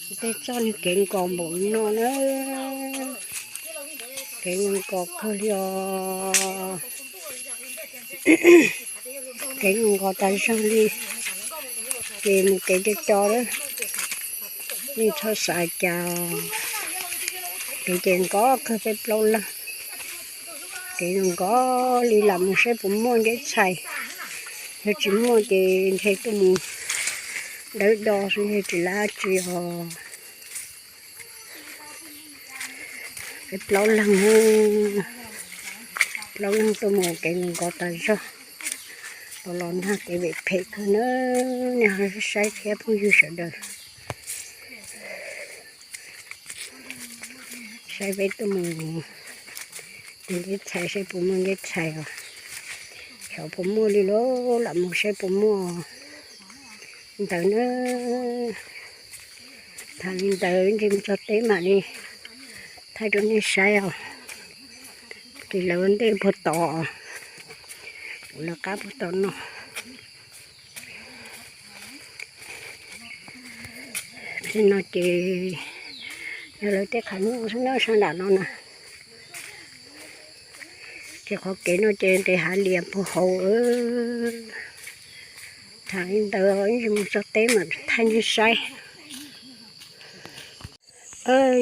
Tej txoj niag kev nkaus npaum no na, kev nkaus kawg li os. Kev nkaus tas zog li, ces mus kev co co lawm, nej txhob xav cas. Kev ces nkaus kawg peb plaub leeg, kev nkaus li lam mus saib puas muaj nceb txhais. Yog tsis muaj ces ntshe tuaj mus dawb do xwb, yog tsis lab tsis os. Peb plaub leeg, plaub leeg tuaj mus kev nkaus tas zog, los los nag kev phem phem kawg na. Nej ho saib thiab phooj ywg sawv daws, saib peb tuaj mus nceb txhais, saib puas muaj nceb txhais os. Xyov puas muaj li lauj, lam mus saib puas muaj ntawd na. Tham li ntawd, ntshe mus txog teb mam li thaij rau nej saib os. Ces lawv ua ntej puag tod, kuv lawv qab puag tod no. Tej no ces yog lawv tej qhov muag xwb na, sab nram no na. Ces qhov kev no ces nqis hav lias puag hauv. Tham li ntawd, ib ntsis mus txog teb mam thaij nej saib.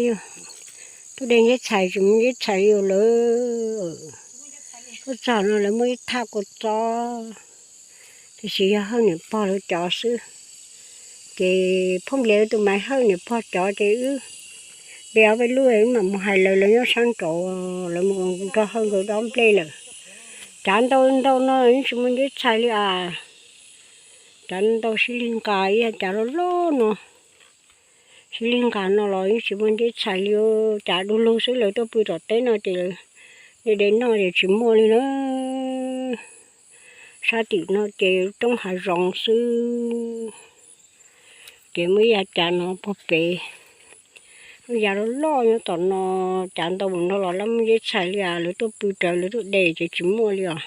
Yog tuaj de nceb txhais tsis muaj nceb txhais li lawm. Tuaj txog no lawv muaj ib thaj kua txob, tiam sis yog Hawj niam pog lawv cov xwb. Ces phooj ywg tus Maiv Hawj niam pog cov ces wb de ob peb lub wb mam mus hais lawv, lawv nyob sab nraud, lawv mus nrog Hawj nkawd dob nplej lawm. Cav ntau ntau no yeej tsis muaj nceb txhais li as. Cav ntau sib lig nqa ib yam cav loj loj no, sib lig nqa no los yeej tsis muaj nceb txhais li. Cav du lug xwb, lawv tuaj pw tom teb no ces de de noj ces tsis muaj li na. Sab tim no ces roob hav zoov xwb. Ces muaj ib yav cav no puag pem, yav loj loj nyob tom no, cav ntau mus no los lawv muaj nceb txhais li as, lawv tuaj pw raws lawv tuaj de ces tsis muaj li os.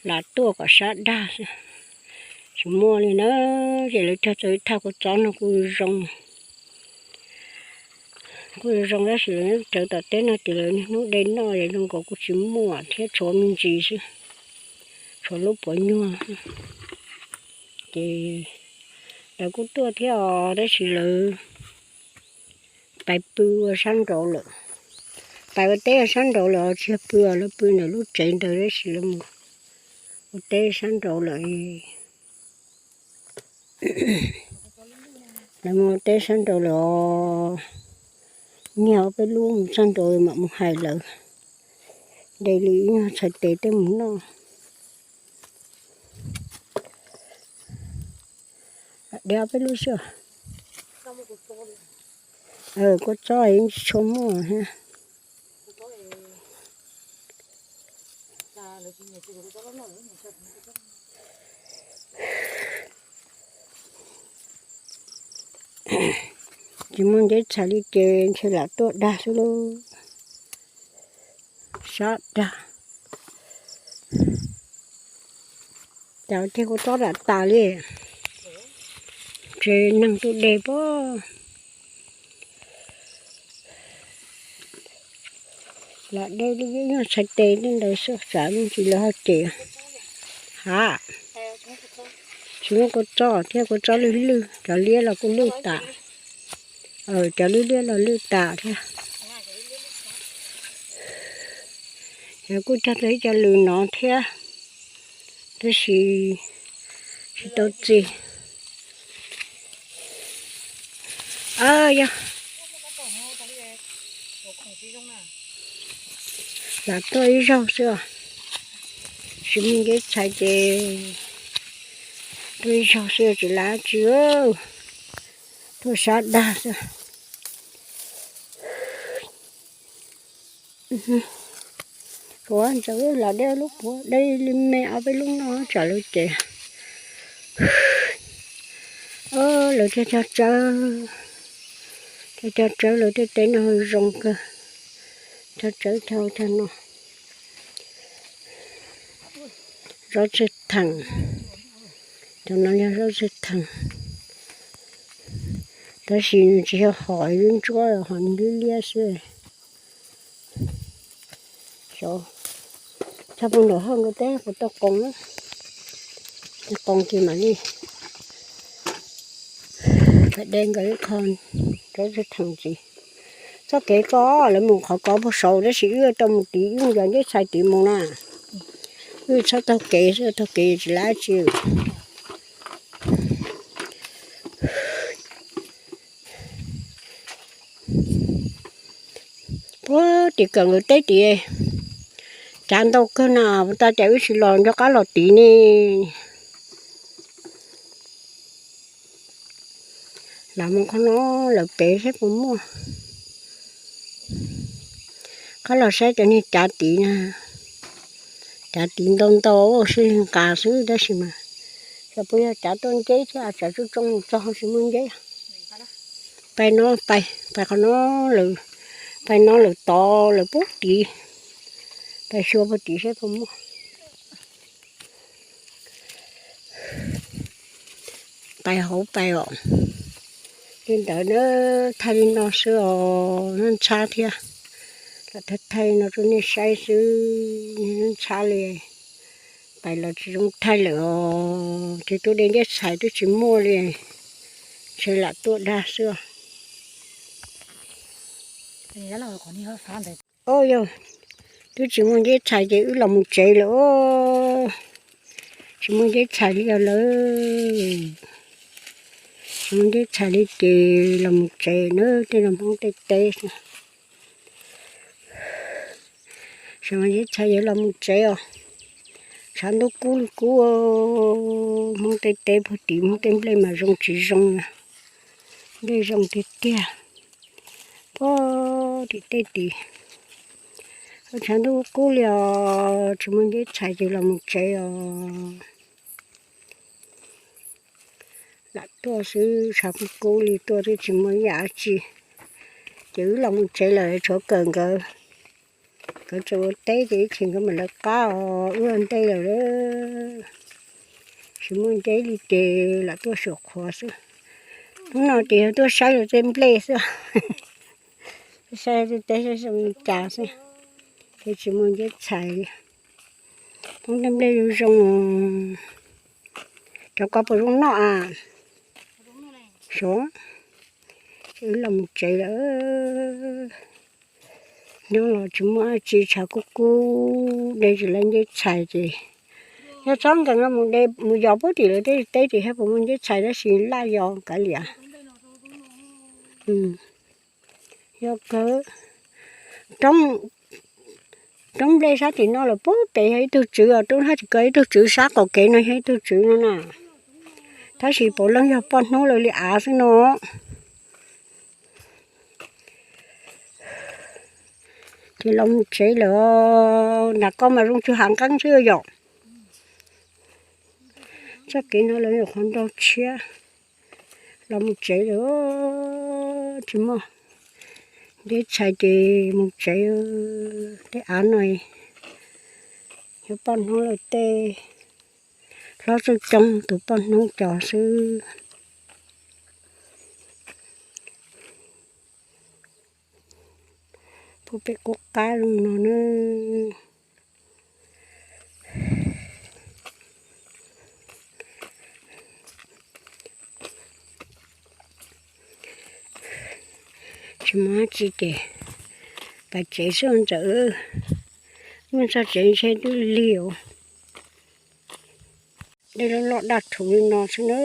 Lam tuaj kom sab dag xwb, tsis muaj li na. Ces lawv cog tau ib thaj kua txob no kuj zoo, kuj zoo tab sis lawv rawv tom teb no ces lawv niaj hnub de noj es zoo nkaus kuj tsis muaj thiab, tshuav me ntsis xwb, tshuav lub puav nyuag. Ces lawv kuj tuaj thiab os, tab sis lawv pais pw ua sab nraud lawm. Pais ua teb ua sab nraud lawm os, tsis yog pw os, lawv pw ntawm lub tsev ntawd tab sis lawv mus ua teb sab nraud lawm. Lawv mus ua teb sab nraud lawm os. Nyiag ob peb lub mus txog nraud mam mus hais lawv, de li ib nyuag txhais tes tej mus noj. De ob peb lub xwb. Kua txob yeej tsis tshua muaj thiab. Tsis muaj nceb txhais li ces ntshe lam tuaj dag xwb lauj. Sab dag. Cas ua tiag kua txob lam tas li. Tsev neeg tuaj de pob. Lam de li ib nyuag txhais tes tej ntawd xwb, tsam me ntsis lawv ho cem. Ha, tsis muaj kua txob thiab, kua txob lwj lwj, cov liab los kuj lwj tas. Cov liab liab los lwj tas thiab. Yog kuj cog tau ib co lws no thiab, tab sis tsis tau txi. Yog lam tuaj ib zaug xwb, tsis muaj nceb txhais ces tuaj ib zaug xwb tsis lam tsi, tuaj sab dag xwb. Kuv ntxawm lam de lub puav, de li me ob peb lub noj tsam lawv ces. Lawv cog cog tsawb, cog cog tsawb lawv tej teb no zoo kawg. Cog tsawb cog cog no. Zaub txhwj theem, cov no yog zaub txhwj theem. Tab sis nws tsis yog hom ntsuab, hom liab liab xwb. Tshaj puag nram hauv nkawd teb puas tau qoos, qoos ces mam li pais de nkawd ib qho rov theem ntxiv. Txoj kev ko lawv mus qhov kov puag saud tab sis wb tau mus tid, wb mus yos nceb txhais tid mus na. Wb txhob taug kev, taug kev tsis lab tsi. Puag tim kawm nkawd teb tid, cav ntau kawg na, puas tas cas wb tsis los nco qab los tid ne. Lam mus qhov no lawm pem saib puas muaj. Qhov los saib cov niag cav tid na, cav tid ntau ntau sib li nqa xwb tab sis mas xyov puas yog cav tuaj nceb thiab, tsam tsoo tsoo mus txog tsis muaj nceb. Pais no, pais, pais qhov no, pais no lawm tod lawm puag tid, pais xyuas puag tid saib puas muaj. Pais hauv pais os. Li ntawd na, thaij li no xwb os, ntshab thiab. Lam thaij thaij no rau nej saib xwb, ntshab li. Pais los tsis zoo thaij lawm os, ces tuaj de nceb txhais twb tsis muaj li, ntshe lam tuaj dag xwb os. Au yog, twb tsis muaj nceb txhais ces wb los mus tsev lawm os. Tsis muaj nceb txhais li os lawm. Tsis muaj nceb txhais li ces los mus tsev na, tej no Hmoob tej teb. Tsis muaj nceb txhais ces los mus tsev os. Tshav ntuj kub li kub, Hmoob tej teb puag tid Hmoob tej nplej mas zoo tsis zoo na. Nplej zoo tiag tiag. Puag tim tej tid. Tshav ntuj kub li os, tsis muaj nceb txhais ces los mus tsev os. Lam tuaj xwb, tshav kub kub li tuaj twb tsis muaj ib yam dab tsi. Ces wb los mus tsev lawm, tshuav kawm nkawd. Nkawd tseem ua teb ces ib chim nkawd mam lawv qab os, wb ua ntej lawm. Tsis muaj nceb li ces lam tuaj xyuas qhuav xwb. Hnub no ces yog tuaj saib lawv tej nplej xwb. Saib tej teb saib zoo li cas xwb, ces tsis muaj nceb txhais li. Hmoob tej nplej zoo zoo. Cov ko puas zoo noj a? Zoo. Ces wb los mus tsev lawm. Nyob los tsis muaj dab tsi, tshav kub kub, de tsis lawv nceb txhais ces yog txhob nkees no mus de mus yos puag tim lawv tej teb ces saib puas muaj nceb txhais tab sis laj yos kav liam. Yog kawg. Roob, roob nplej sab tim no lawm puag pem yog ib tug tswv os, roob sab tim ko ib tug tswv, sab qaum kev no yog ib tug tswv no na. Tab sis puav leej yog poj hnub lawv li av xwb no. Ces los mus tsev lawm, nram ko mas zoo tsuas hav nqeeb xwb yom. Txoj kev no lawv nyuam qhuav nrau tshiab. Los mus tsev lawm, tsis muaj nceb txhais ces mus tsev. Tej av no yog poj hnub lawv tej, hlob txawj coob tus poj hnub cov xwb. Puag pem qub qab zoo no na. Tsis muaj dab tsi ces pais tsev xwb ntxawm. Mus txog tsev ntshe twb lig os. Dej loj loj daj rhuv li no xwb na.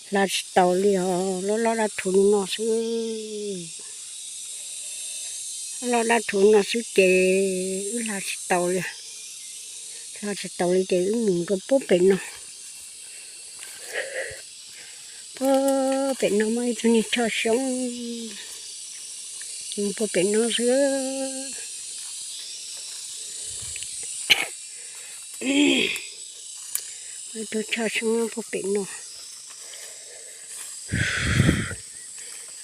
Hla tsis taus li os, loj loj daj rhuv li no xwb. Loj daj rhuv no xwb ces wb hla tsis taus li. Hla tsis taus li ces wb mus rau puag pem no. Puag pem no muaj ib tug niag choj xyoob, mus puag pem no xwb. Ib tug choj xyoob puag pem no.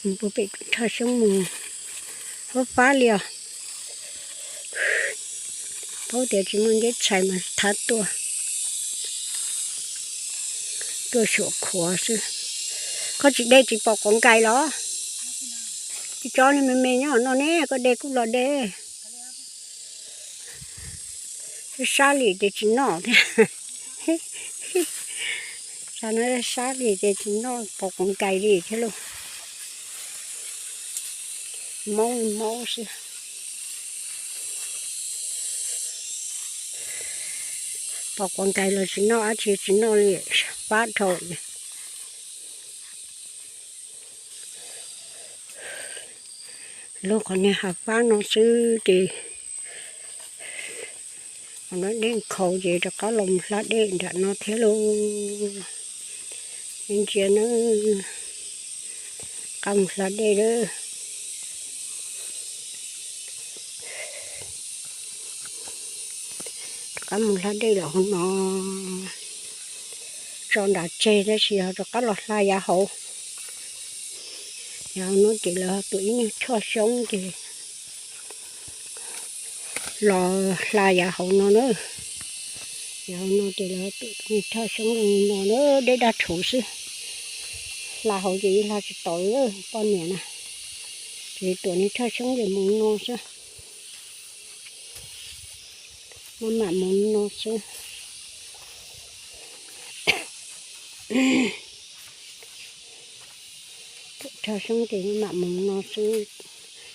Mus puag pem choj xyoob mus, fab fab li os. Paub tias tsis muaj nceb txhais mas thab tuaj, tuaj xyuas qhuav xwb. Koj tsis de tsis pom quav nkais los? Tsis tso li, me me nyob no ne, koj de kuj los de. Sab li ces tsis noj thiab. Sab li ces tsis noj, pom quav nkais li thiab lauj. Maub maub xwb. Pom quav nkais los tsis noj, dab tsi tsis noj li, fab dhau. Lub qhov niag hav fab no xwb ces, qhov no dej nkhaus ces rov qab los mus hla dej nram no thiab lauj. Ntsia na, qab mus hla dej lawm. Rov qab mus hla dej lawm hauv no. Tso nram tseg tab sis ho rov qab los hla yav hauv. Yav hauv no ces lawv tuam ib nyuag choj xyoob ces los hla yav hauv no na. Yav hauv no ces lawv tuam niag choj xyoob li no na, dej daj rhuv xwb. Hla hauv ces hla tsis tau li poj niam na. Ces tuam niag choj xyoob ces mus no xwb. Maj mam mus no xwb. Choj xyoob ces maj mam mus no xwb.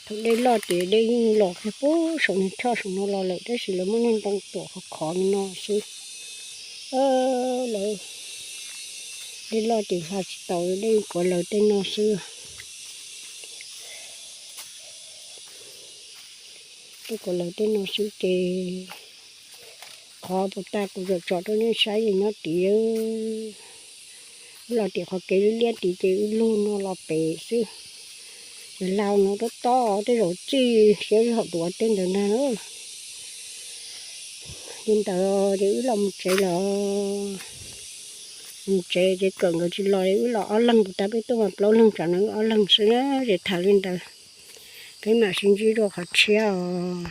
Thaum dej loj ces dej yeej los kiag puag saum niag choj saum no los lawm tab sis lawv muab niag ntoo tuam khov khov li no xwb. Lawv, dej loj ces hla tsis tau, dej kuav lawv tej no xwb. Dej kuav lawv tej no xwb ces qhov puas tas kuv tsom tsom rau nej saib es nyob tid. Wb los tim qhov kev liab liab tid ces wb lug no los pem xwb. Ces hla no tob tob tej zaum txij siab hom duav tej ntawd ntag na. Li ntawd ces wb los mus tsev los. Mus tsev ces kawm nkawd tsis los, wb los ob leeg, kuv tab peb tuaj mas plaub leeg, tsam no wb ob leeg xwb na. Ces tham li ntawd, peb mam sib ntsib dua qhov tshiab os.